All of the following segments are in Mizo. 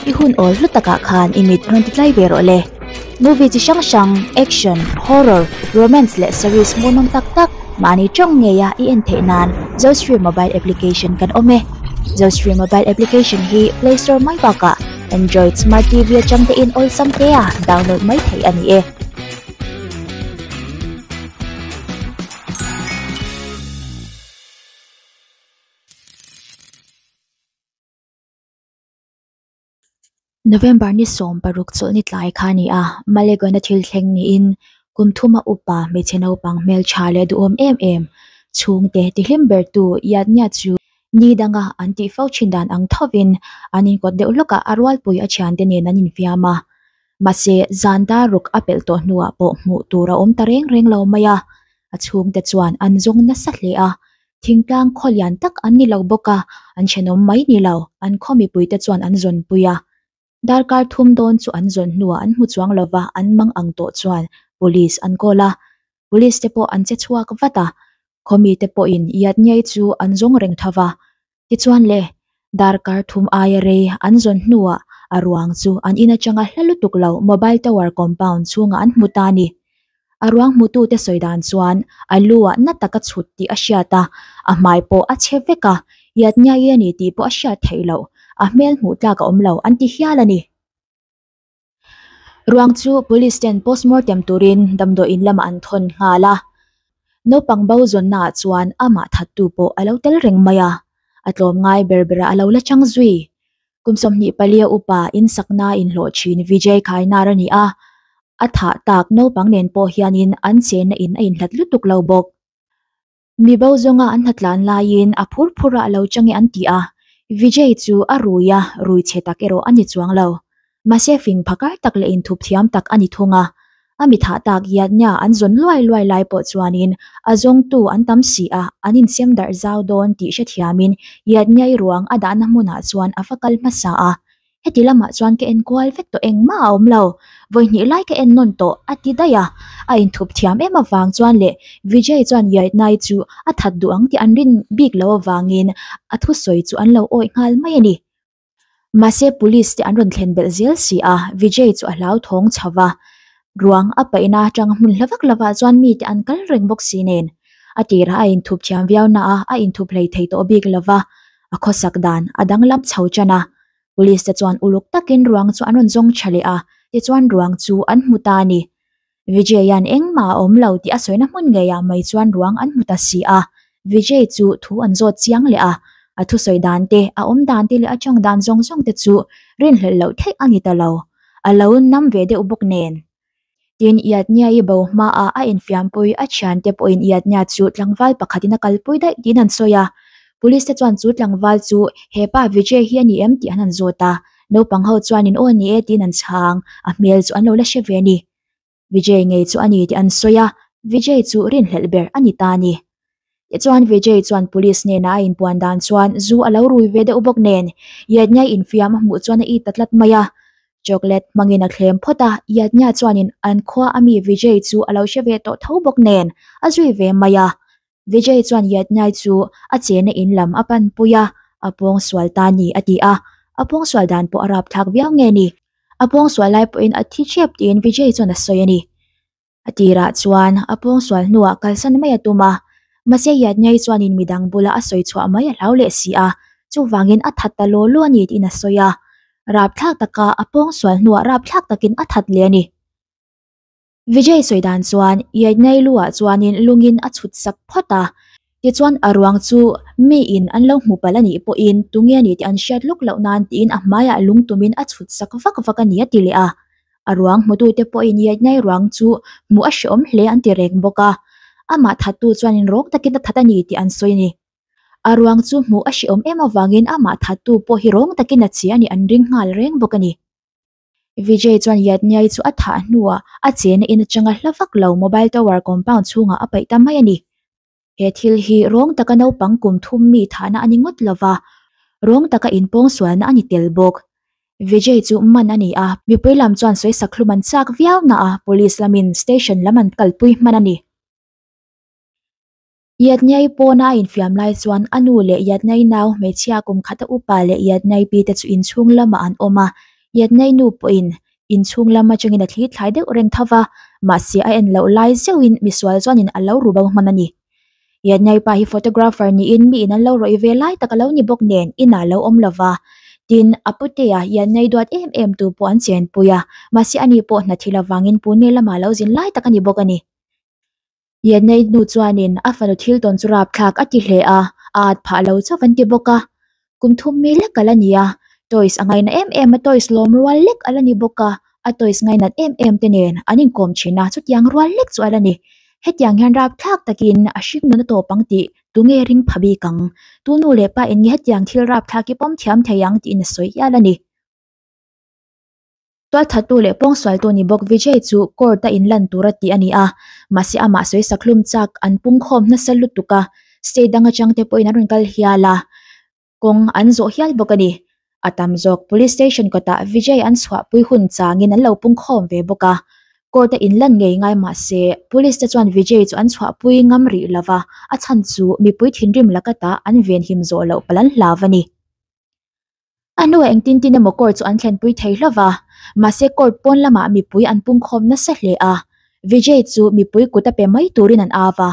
I hun awl hlu takah khan i mit rawn ti tlai ve rawh le. Movie chi hrang hrang, action, horror, romance leh series hmuhnawm tak tak mahni tawng ngeia i en theih nan Zostream mobile application kan awm e. Zostream mobile application hi Play Store mai bakah Android Smart TV atang te in awlsam tea download mai theih a ni e. November ni 16 chawlhni tlai kha a ni a, Malegon-a thil thleng niin kum thuma upa hmeichhe naupang hmeltha leh duhawm em em chhungte tihlim bertu Yadnya chu ni danga an tih fo thin dan ang thovin an inkawt deuh hlawkah a rualpui a thiante nen an infiam a. Mahse, zan dar ruk a pelh tawh hnuah pawh hmuh tur a awm ta reng reng lo mai a, a chhungte chuan an zawng nasa hle a, Thingtlang khaw lian tak an ni lo bawk a, an thenawm mai ni lo, an khaw mipuite chuan an zawn pui a. Darkar thum dawn chu an zawn hnuah an hmu chuang lova an mang ang tawh chuan Police an call a. Police te pawh an che chhuak vat a, khaw mite pawhin Yadnyai chu an zawng reng tho va. Tichuan le, darkar thum aia rei an zawn hnuah a ruang chu an in atanga hla lutuk lo mobile tower compound chhungah an hmu ta a ni. A ruang hmutute sawi dan chuan a lu ah na taka chhut tih a hriat a, a hmai pawh a chhe vek a, Yadnyai a ni tih pawh a hriat theih loh, a hmel hmuh tlak a awm lo an ti hial a ni. Ruang chu police ten postmortem turin damdawiin lamah an thawn nghal a, naupang bo zawnna ah chuan amah thattu pawh a lo tel reng mai a, a tlawm ngai ber berah a lo la chang zui. Kum 24 a upa insakna inhlawh thin Vijay Kainar a ni a, a thah tak naupang nen pawh hianin an chenna in a inhlat lutuk lo bawk. Mi bo zawnga an hnatlan laiin a phur phurah a lo chang e an ti a, Vijay chu a rui a, rui chhe tak erawh a ni chuang lo. Mahse fing phakar tak leh inthup thiam tak a ni thung a, a mi thah tak Yadnya an zawn luai luai lai pawh chuanin a zawngtu an tam si a, an insem darh zau dawn tih hrethiamin Yadnya-i ruang a dahna hmunah chuan a va kal hmasa a, Heti lamah chuan ka en kual vek tawh engmah a awm lo, vawi hnih lai ka en nawn tawh a ti daih a, a inthup thiam em avang chuan leh Vijay chuan Yadnai chu a that duh ang tih an rin bik lo avangin a thusawi chu an lo awih nghal mai a ni. Mahse police te an rawn thlen belh zel si a, Vijay chu a hlauthawng chho va, ruang a paihna atang hmun hla vak lovah chuan mite an kal reng bawk si nen a tirah a inthup thiam viau na a, a inthup hlei thei tawh bik lova, a khawsak dan a danglam chho tan a, police te chuan uluk takin ruang chu an rawn zawng tha leh a, tichuan ruang chu an hmu ta a ni. Vijay-a'n engmah a awm lo tih a sawina hmun ngeiah mai chuan ruang an hmu ta si a, Vijay chu thu an zawt chiang leh a, a thusawi dan te, a awm dan te leh a tawng dan zawng zawng te chu rinhlelh loh theih a ni ta lo, a lo nam ve deuh bawk nen. Tin, Yadnya-i bo hmaah a infiampui a thiante pawhin Yadnya chu tlangval pakhatin a kalpui daih tiin an sawi a, Police te chuan chu tlangval chu hepa Vijay hi a ni em tih an han zawt a, Naupang ho chuanin aw ni e tiin an chhang, a hmel chu an lo la hre ve a ni. Vijay ngei chu a ni tih an sawi a, Vijay chu rinhlelh ber a ni ta a ni. Tichuan Vijay chuan police hnenah a inpuan dan chuan zu a lo rui ve deuh bawk nen, Yadnya infiam a hmuh chuan a it ta tlat mai a. Chocolate hmangin a thlem phawt a, Yadnya chuanin an khua a mi Vijay chu a lo hre ve tawh tho bawk nen a zui ve mai a. Vijay chuan Yadnai chu a chena in lam a panpui a, a pawngsual ta ni a ti a, a pawngsual dan pawh a rapthlak viau nge ni? A pawngsual lai pawhin a thi ṭhep tiin Vijay chuan a sawi a ni. A tirah chuan a pawngsual hnuah kalsan mai a tum a, mahse Yadnai chuanin midang bula a sawi chhuah mai a hlau leh si a, chuvangin a that ta law law a ni tiin a sawi a, rapthlak taka a pawngsual hnuah rapthlak takin a that leh a ni. Vijay sawi dan chuan Yadnai lu ah chuanin lungin a chhut sak phawt a, tichuan a ruang chu miin an lo hmu palh a nih pawhin tunge a ni tih an hriat lawk loh nan tiin a hmaiah lung tumin a chhut sak vak vak a ni a ti leh a. A ruang hmutute pawhin Yadnai ruang chu hmuh a hreawm hle an ti reng bawk a, amah thattu chuanin rawng takin a that a ni tih an sawi a ni. A ruang chu hmuh a hreawm em avangin amah thattu pawh hi rawng takin a che a nih an ring nghal reng bawk a ni. Vijay chuan Yadnyai chu a thah hnuah a chena in atanga hla vak lo mobile tower compound chhungah a paih ta mai a ni. He thil hi rawng taka naupang kum thum mi thahna a ni ngawt lova, rawng taka inpawngsualna a ni tel bawk. Vijay chu man a ni a, mipui lam chuan sawisak hlum an chak viau na a, police lamin station lam an kalpui hman a ni. Yadnyai pawna a infiam lai chuan a nu leh Yadnyai nau hmeichhia kum khata upa leh Yadnyai pi te chu inchhung lamah an awm a. Yatnai nu pawhin inchhung lam atangin a thli thlai deuh reng tho va, mahse a en loh lai zeuhin misual chuanin a lo ru bo hman a ni. Yatnai pa hi photographer niin mi in an lo rawih ve lai tak a lo ni bawk nen inah a lo awm lo va. Tin, a putea Yatnai duat em em tu pawh an chenpui a, mahse ani pawh hna thil avangin Pune lamah a lo zin lai tak a ni bawk a ni. Yatnai nu chuanin a fanu thil tawn chu rapthlak a ti hle a, a at phah lo chauh an ti bawk a. Kum thum mi lek a la ni a, toys a ngaina em em a, toys lawm rual lek a la ni bawk a, a toys ngainat em em te nen an inkawm thin a, chutiang rual lek chu a la ni. Hetiang hian rapthlak takin a hring nun a tawp ang tih tunge ring pha bik ang? Tu nu leh pa in nge hetiang thil rapthlak hi pawm thiam thei ang tiin a sawi hial a ni. Tualthattu leh pawngsualtu ni bawk Vijay chu court a inlan tur a tih a ni a, mahse amah sawisak hlum chak an pungkhawm nasa lutuk a, state dang atang te pawhin an rawn kal hial a, kawng an zawh hial bawk a ni. A tam zawk police station kawtah Vijay an chhuahpui hun changin an lo pungkhawm ve bawk a, court a inlan ngei ngai mahse police te chuan Vijay chu an chhuahpui ngam rih lova, a chhan chu mipui thinrim lakata an venhim zawh loh palh an hlau a ni. A hnuah engtin tin emaw court chu an thlenpui thei hlauh va, mahse court pawn lamah mipui an pungkhawm nasa hle a, Vijay chu mipui kut a pe mai turin an au va.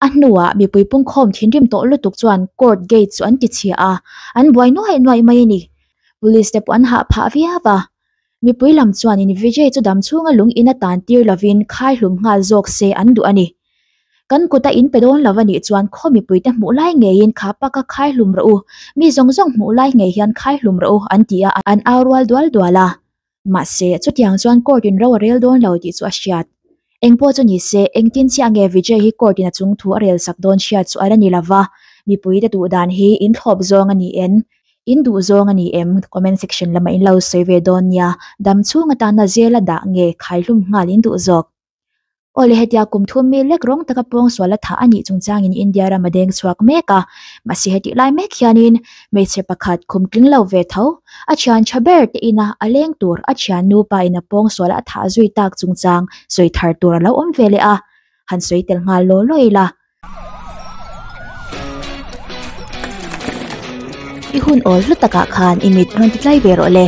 A hnuah mipui pungkhawm thinrim tawh lutuk chuan court gate chu an ti chhia a, an buai nuaih nuaih mai a ni. Police te pawh an hah phah viau va. Mipui lam chuanin Vijay chu dam chhunga lung in a tan tir lovin khai hlum nghal zawk se an duh a ni. Kan kut a in pe dawn lo a nih chuan khaw mipuite hmuh lai ngeiin kha pak a khai hlum rawh u, mi zawng zawng hmuh lai ngei hian khai hlum rawh u an ti a, an au rual dual dual a. Mahse, chutiang chuan court in ro a rel dawn lo tih chu a hriat. Engpawh chu ni se, engtin chiah nge Vijay hi court in a chung thu a rel sak dawn hriat chu a la ni lo va, mipuite duh dan hi in thlawp zawng a ni en. In duh zawng a ni em? Comment section lamah in lo sawi ve dawn nia, dam chhung atana jail a dah nge khaihlum nghal in duh zawk? Aw le hetia kum thum mi lek rawng taka pawngsual a thah a nih chungchangin India ram a deng chhuak mek a, mahse hetih lai mek hianin hmeichhe pakhat khum tling lo ve tho, a thian tha ber te ina a leng tur a thian nupa in a pawngsual a thah zui tak chungchang sawi thar tur a lo awm ve leh a, han sawi tel nghal law law ila. I hun awl hlu takah khan i mit rawn ti tlai ve rawh le.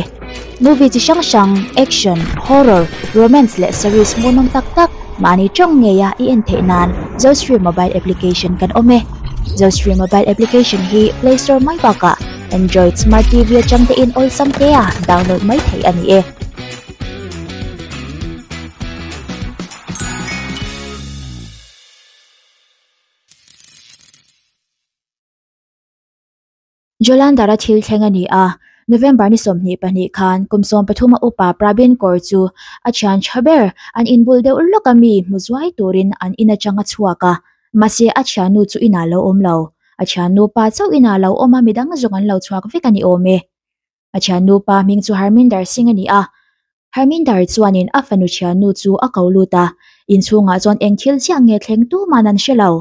Movie chi hrang hrang, action, horror, romance leh series hmuhnawm tak tak mahni tawng ngeia i en theih nan Zostream mobile application kan awm e. Zostream mobile application hi Play Store mai bakah Android Smart TV atang te in awlsam tea download mai theih a ni e. Jalandhar-a thil thleng a ni a, November ni 22 khan kum 13 a upa Prabin Kaur chu a thian tha ber an inbul deuh lawk a mi hmu zuai turin an in atang a chhuak a, mahse a thiannu chu inah lo awm lo. A thiannu pa chauh inah lo awm a midang zawng an lo chhuak vek a ni awm e. A thiannu pa hming chu Harminder Singh a ni a, Harminder chuanin a fanu thiannu chu a ko lut a, inchhungah chuan eng thil chiah nge thleng tuman an hre lo.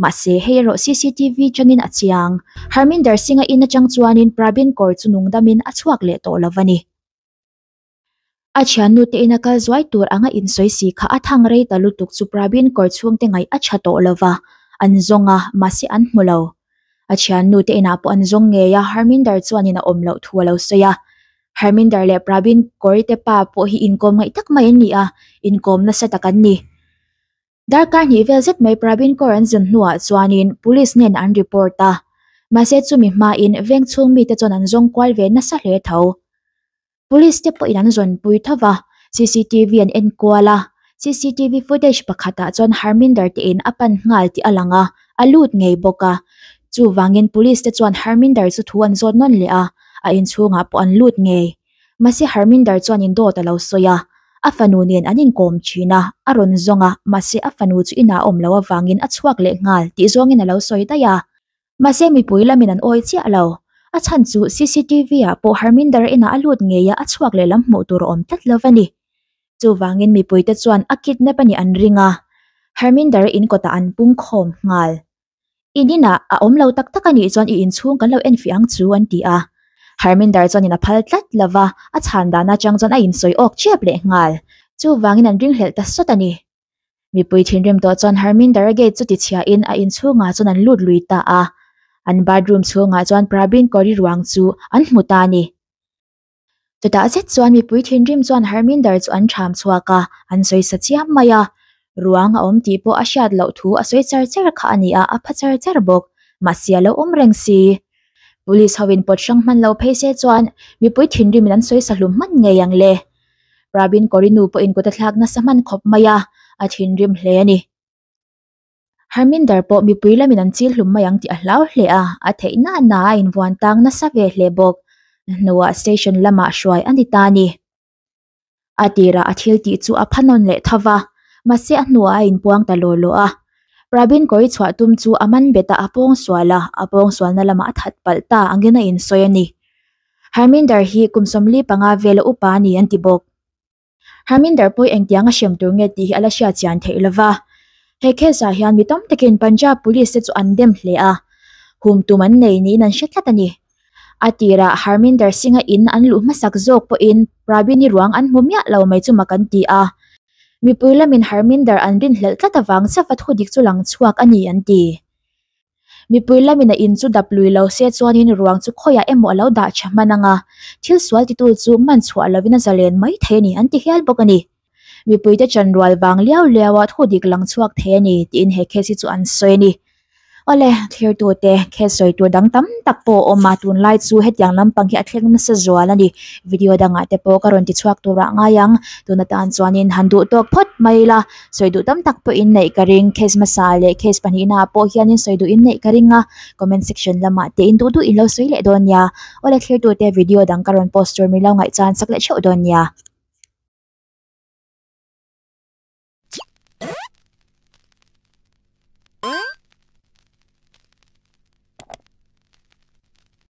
Mahse, hei erawh cctv changin a chiang. Harminder Singh-a in atang chuanin Prabin Kaur chu nungdamin a chhuak leh tawh lo a ni. A thiannu te ina kal zuai tur anga insawi si kha a thang rei ta lutuk chu Prabin Kaur chhungte ngaih a tha tawh lo va, an zawng a, mahse an hmu lo. A thiannu te inah pawh an zawng ngei a, Harminder chuanin a awm loh thu a lo sawi a. Harminder leh Prabin Kaur te pa pawh hi inkawm ngaih tak mai an ni a, inkawm nasa tak an ni. Darkar hnih vel zet mai Prabin Kaur an zun hnuah chuanin police nen an report a, mahse chumi hmain veng chhung mite chuan an zawng kual ve nasa hle tho. Police te pawhin an zawnpui tho va, cctv an en kual a, cctv footage pakhatah chuan Harminder te in a pan nghal tih a lang a, a lut ngei bawk a. Chuvangin police te chuan Harminder chu thu an zawt nawn leh a, a inchhungah pawh an lut ngei. Mahse Harminder chuanin dawt a lo sawi a, a fanu nen an inkawm thin a, a rawn zawng a, mahse a fanu chu inah a awm loh avangin a chhuak leh nghal tih zawngin a lo sawi daih a. Mahse mipui lamin an awi chiah lo. A chhan chu cctv ah pawh Harminder inah a lut ngei a, a chhuak leh lam hmuh tur a awm tlat lo a ni. Chuvangin mipuite chuan a kidnap a nih an ring a, Harminder in kawtah an pung khawm nghal. In inah a awm lo tak tak a nih chuan i inchhung kan lo enfiah ang chu an ti a. Harminder chuanin a phal tlat lo va, a chhan dan atang chuan a insawi awk chiap leh nghal. Chuvangin an ringhlelh ta sawt a ni. Mipui thinrim tawh chuan Harminder-a gate chu tichhiahin a inchhungah chuan an lut lui ta a. An bathroom chhungah chuan Prabin Kaur-i ruang chu an hmu ta a ni. Chutah zet chuan mipui thinrim chuan Harminder chu an ṭham chhuak a, an sawi sa chiam mai a. Ruang a awm tih pawh a hriat loh thu a sawi char char kha a ni a, a pha char char bawk. Mahse a lo awm reng si. Police ho in pawt hrang hman lo phei se chuan mipui thinrim in an sawi sa hlum hman ngei ang le. Prabin Kawri nu pawhin kut a thlak nasa hman khawp mai a, a thinrim hle a ni. Harminder pawh mipui lamin an chil hlum mai ang tih a hlau hle a, a theih na na a invuan tang nasa ve hle bawk. Hnuah station lamah hruai a ni ta a ni. A tirah a thil tih chu a pha nawn leh tho va, mahse a hnuah a inpuang ta law law a. Prabin kawri chhuah tum chu a man bet a, a pawng sual a, a pawng sualna lamah a that palh ta angin a insawi a ni. Harminder hi kum 45 vela upa a ni an ti bawk. Harminder pawh engtiang a hrem tur nge tih hi a la hriat chian theih lova. He case ah hian mi tam takin Punjab Police te chu an dem hle a, hum tum an nei niin an hre tlat a ni. A tirah Harminder Singh-a in an luh hmasak zawk pawhin Prabini ruang an hmu miah lo mai chu mak an ti a. Mipui lamin Harminder an rinhlelh tlat avang chauha thudik chu lang chhuak a ni an ti. Mipui lamin a in chu dap lui lo se chuanin ruang chu khawiah emaw a lo dah tha hman ang a, thil sual titu chu man chhuah lovin a zalen mai thei a ni an ti hial bawk a ni. Mipuite chanrual vang liau liau a thu dik lang chhuak thei a ni tiin he case hi chu an sawi a ni. Awle, thlirtute, case sawi tur dang tam tak pawh a awm a, tunlai chu hetiang lampang hi a thleng nasa zual a ni. Video dangah te pawh ka rawn ti chhuak turah ngai ang, tun atan chuanin han duh tawk phawt mai ila. Sawi duh tam tak pawh in neih ka ring, case hmasa leh case pahnihna ah pawh hianin sawi duh in neih ka ring a, comment section lamah te in duh duh in lo sawi leh dawn nia. Awle thlirtute video dang ka rawn post tur min lo ngaihchan sak leh theuh dawn nia.